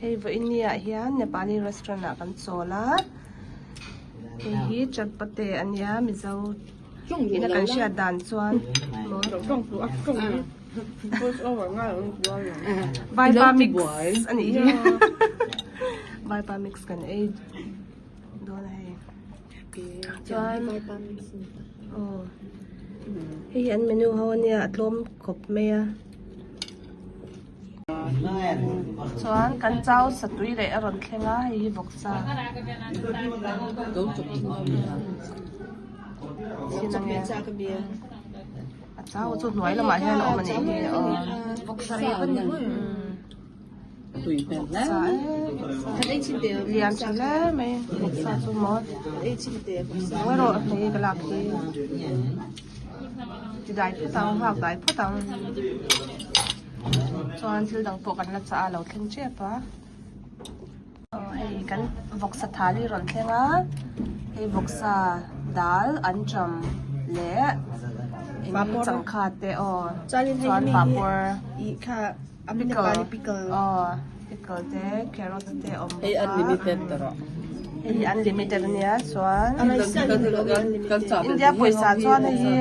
Hei vawiin ni ah hian Nepali restaurant ah kan chawl a hei hi chatpate a nia mizo ina kan hriat dan chuan vaipa mix a nih hi vaipa mix kan ei dawn a hei chuan aw hei hi an menu ho a nia a tlawm khawp mai a. Chuan kan chau satui leh a rawn thleng a hei hi vawksa a chau chu hnuai lamah hian a awm a nih hi aw lian tha hle mai vawksa chu maw ngawi rawh hei ka lak hi. Ti dai phawt ang nghak dai phawt ang chuan thil dang pawh kan la chah a lo thleng tep a aw hei kan vawksa thali rawn thleng a hei vawksa dal an cham leh eng changkha te aw chuan papawr pickle aw pickle te carrot te a awm bawk a. Hei hi unlimited ania chuan India pawisa chuan hei hi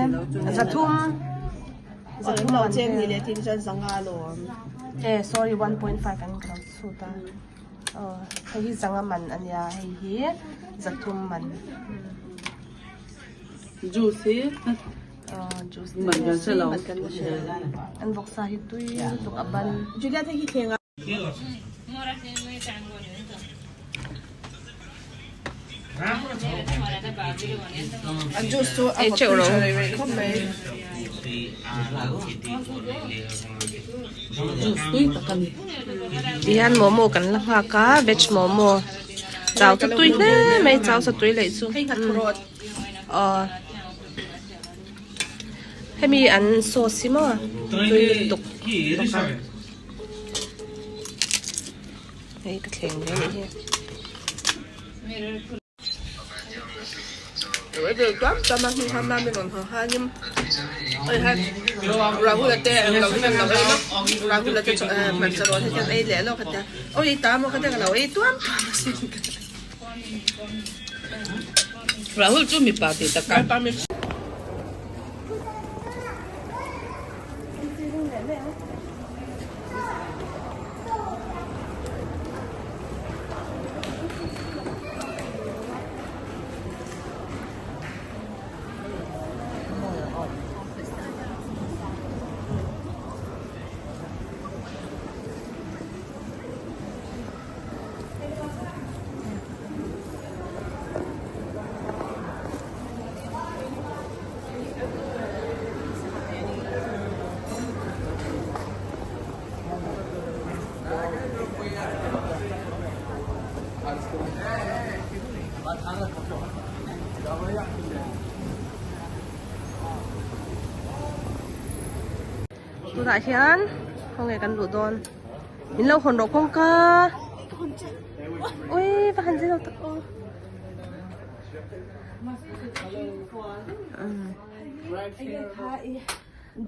zathum zathum an vel eh sorry 1.5 an ka lo chhut a aw hei hi zanga man ania hei hi zathum man juice hi aw juice man kan hre lo an vawksa hi tui lutuk a ban. Ei teuh ro. Tihian momo kan la nghak a veg momo chau chu tui hle mai chau sa tui leh chu aw hemi an sauce hi maw tui lutuk bawk a. Hei ka thleng ve anih hi. Rahul chu mipa tih tak a. Tunah hian khawnge kan luh dawn min lo hawn rawh kawngka ui va han zir lo tak aw.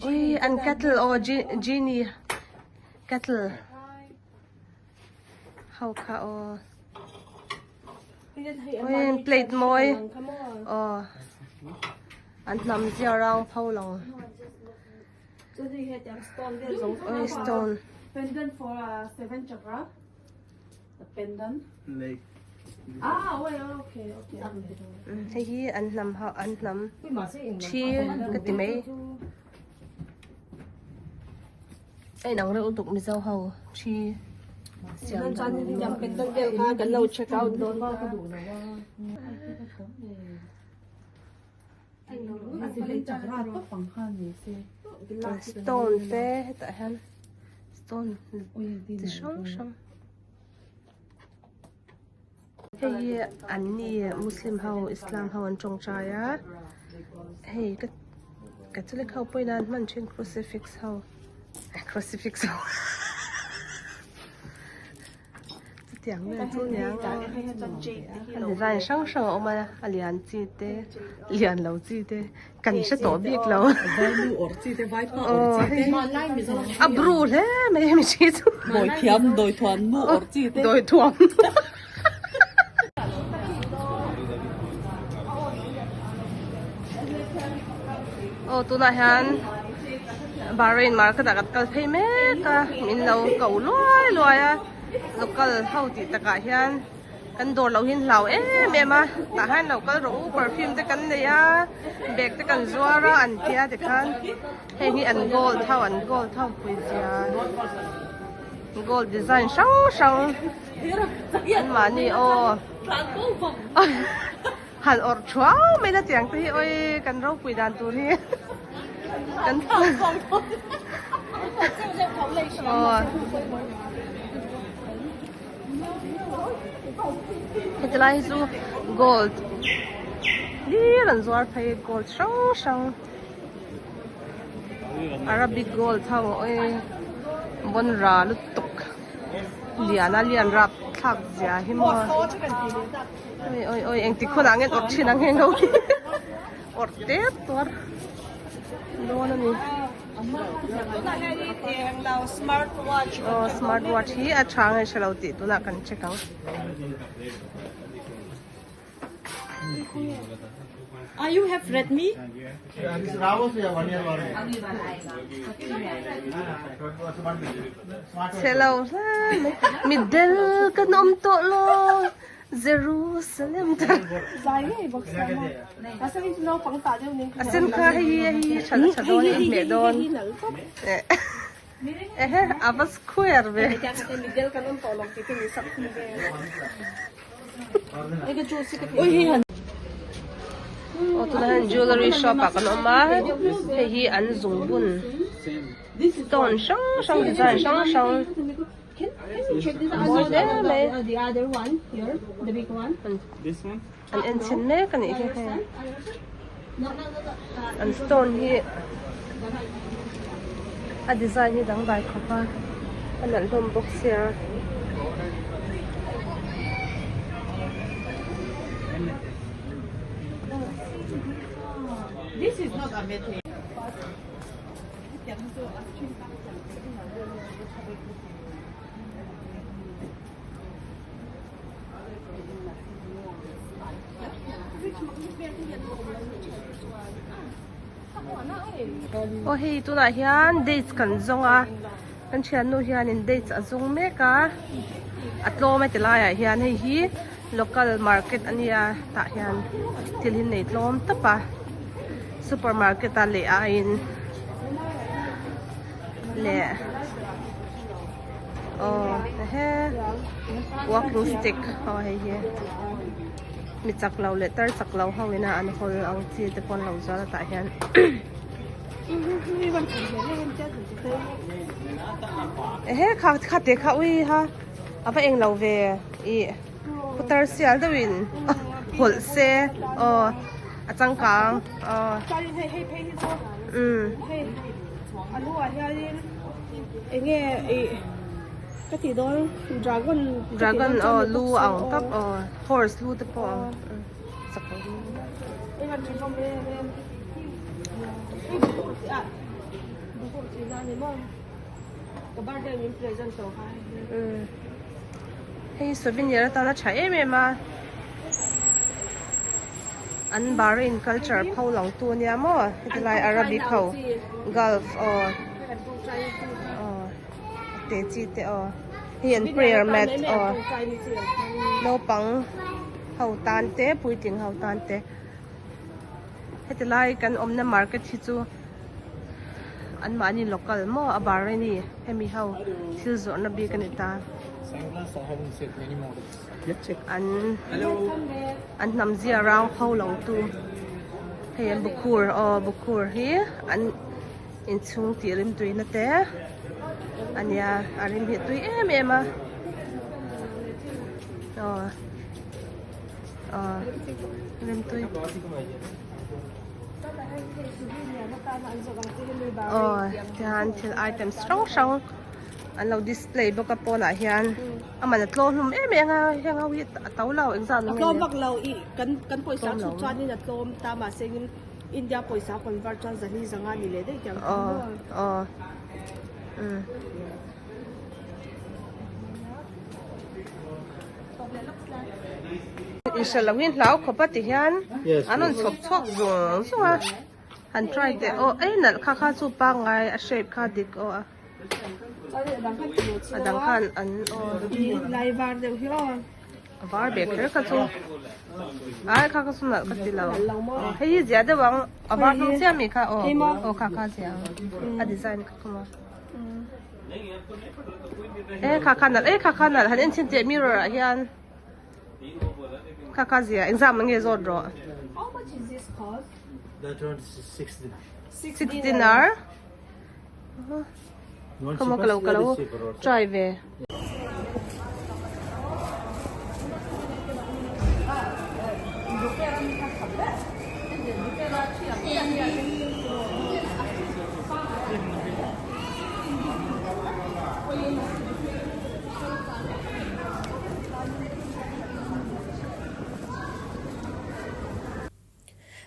Ui an kettle aw genie kettle ho kha aw ui an plate mawi aw an hnam zia rang pho lo ui stone Pendant for 7 chakra. The pendant. Lake. Ah, well, okay, okay. Hei hi an hnam ho an hnam thi ka ti mai a inang reuh lutuk mizo ho thi siam dan Kan lo check out dawn stone te hetah hian stone chi hrang hrang. Hei hi an ni muslim ho islam ho an tawngtai a hei ka catholic ho pawhin an hman thin crucifix ho crucifix ho. Chutiang vel chu nia a design hrang hrang a awm a a lian chi te lian lo chi te kan hre tawh bik lo a bru hle mai hemi chi chu dawithiam dawithuam nu awrh chi te dawithuam aw tunah hian Bahrain market ah kan kal phei mek a min lo ko luai luai a. Local ho tih takah hian kan dawr loh hi an hlau em em a tah hian lo kal rawh u perfume te kan nei a bag te kan zuar a an tia tikhan heng hi an gold ho an gold ho pui zia gold design hrang hrang an mahni aw han awrh thuau mai na tiang te hi awi kan ropui dan tur hi kan aw heti lai hi chu gold hlir an zuar phei gold hrang hrang arabic gold ho awi bawnra lutuk lian a lian rap thlak zia hi maw. Oi oi oi engtik hunah nge awrh thin ang heng ho hi awrh tep tuar dawn a ni. Aw smart watch hi a tha nge hre lo tih tunah kan check ang. Ah you have Redmi? Chhe lo hle mai mitdel kan awm tawh lo. Jerusalem ta. Zai ngei bawk sia maw. Mahse hei chu naupang tah deuh nen. A sen kha hei hi hei hi tha tha dawn in hmeh dawn. Ehe a va square ve. Midel kan awm tawh lo tih te ni sak khum vel. Oi hei han. Aw tunah hian jewellery shop ah kan awm a hei hi an zungbun stone hrang hrang design hrang hrang. Can can you check this other one? The other one here, the big one. This one? An en chhin mek a nih hi hei. An stone hi a design hi dangdai khawp a, a nalh hlawm bawk sia. This is not a metal. Aw hei tunah hian dates kan zawng a kan thiannu hianin dates a zawng mek a a tlawm a ti laiah hian hei hi local market a nia tah hian thil hi nei tlawm tawp a supermarket a leh aiin leh aw ehe walking stick aw hei hi mi chak lo leh tar chak lo ho ina an hawl ang chi te pawh an lo zuar a tah hian ehe kha kha te kha ui ha a va eng lo ve ih putar sial deuhin hawlh se aw a changkang aw umm. A luah hianin enge ih ka tih dawn dragon dragon aw lu a ang tawp aw horse lu te pawh a ang hei souvenir atana tha em em a an Bahrain culture pho lang tu ania maw heti lai Arabic ho gulf aw aw te chi te aw hei an prayer mat aw naupang ho tan te puitling ho tan te heti lai kan awmna market hi chu an mahni local maw a Bahraini hemi ho thil zawrhna bik a ni ta. An an hnam zia rang pho lo tu hei an bukhur aw bukhur hi an inchhung tih rim tui na te ania a rim hi tui em em a aw aw rim tui aw tihian thil items hrang hrang. An lo display bawk a pawnah hian a man a tlawm hlum em em a heng ho hi a to lo engzat A tlawm vak lo i kan kan pawisa chhut chuanin a tlawm ta mahse in India pawisa convert chuan zahni zanga ni leh daih tiang aw aw umm. Inhre lo hi hlau khawp a ti hian an rawn chhawp chhuak zung zung a han try teh aw ei nalh kha kha chu pangngai a shape kha dik aw a. A dang khan an aw Lai var deuh hi aw. A var ve kher kha chu. Ai kha kha chu nalh ka ti lo. Hei hi zia deuh ang a var hmang chiah mi kha aw. Aw kha kha zia ang. A design kha kha maw. E kha kha nalh e kha kha nalh han en chhin teh mirror ah hian. Kha kha zia engzam ang nge zawt rawh. How much is this cost? That one is 6 dinar. 6 dinar. Khawmaw ka lo ka lo try ve.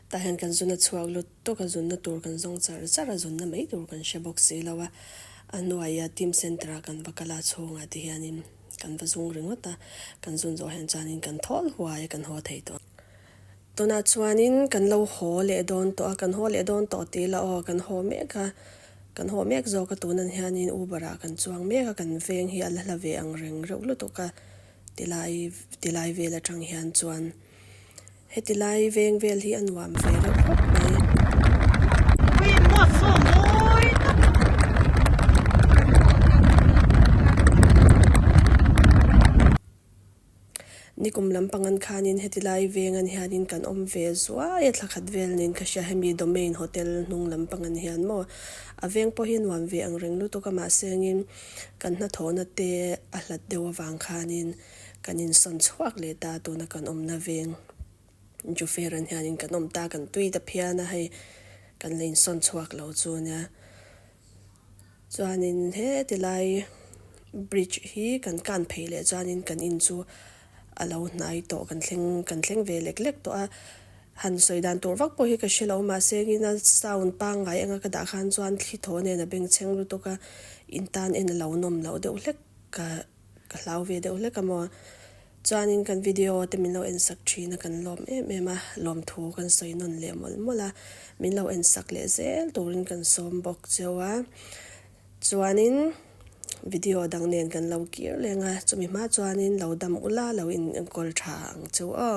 Tah hian kan zun a chhuak lut tawk a, zunna tur kan zawng char char a, zunna mai tur kan hre bawk si lo a. A hnuaia team centre ah kan va kal a, chhungah te hianin kan va zung ringawt a, kan zun zawh hian chuanin kan thawl huai a, kan haw thei tawh. Tunah chuanin kan lo haw leh dawn tawh a, kan haw leh dawn tawh tih ila aw, kan haw mek a, kan haw mek zawk a, tunan hianin Uber ah kan chuang mek a, kan veng hi a la hla ve ang reng reuh lutuk a, tilai tilai vel atang hian chuan. Heti lai veng vel hi a nuam ve reuh khawp mai. Nikum lampang an khanin heti lai veng an hianin kan awm ve zuai a thla khat vel nen ka hria hemi Domain Hotel hnung lampang an hian maw a veng pawh hi nuam ve ang reng lutuk a mahse angin kan hnathawhna te a hlat deuh avang khanin Kan insawn chhuak leh ta tuna kan awmna veng Juferan hianin kan awm ta kan tui ta phian a hei kan la insawn chhuak lo chu ania. Chuanin heti lai bridge hi kan kan phei leh chuanin kan in chu a lo hnai tawh kan thleng kan thleng ve lek lek tawh a. Han sawi dan tur vak pawh hi ka hre lo mahse engin a sound pangngai anga ka dah khan chuan thli thaw nen a bengchheng lutuk a in tan en a lo nawm loh deuh hlek ka Ka hlau ve deuh hlek a maw? Chuanin kan video te min lo en sak thin a, kan lawm em em a, lawmthu kan sawi nawn leh mawlh mawlh a, min lo en sak leh zel turin kan sawm bawk cheu a. Chuanin video dang nen kan lo kir leng a, chumi hma chuanin lo dam ula lo in enkawl tha ang cheu aw.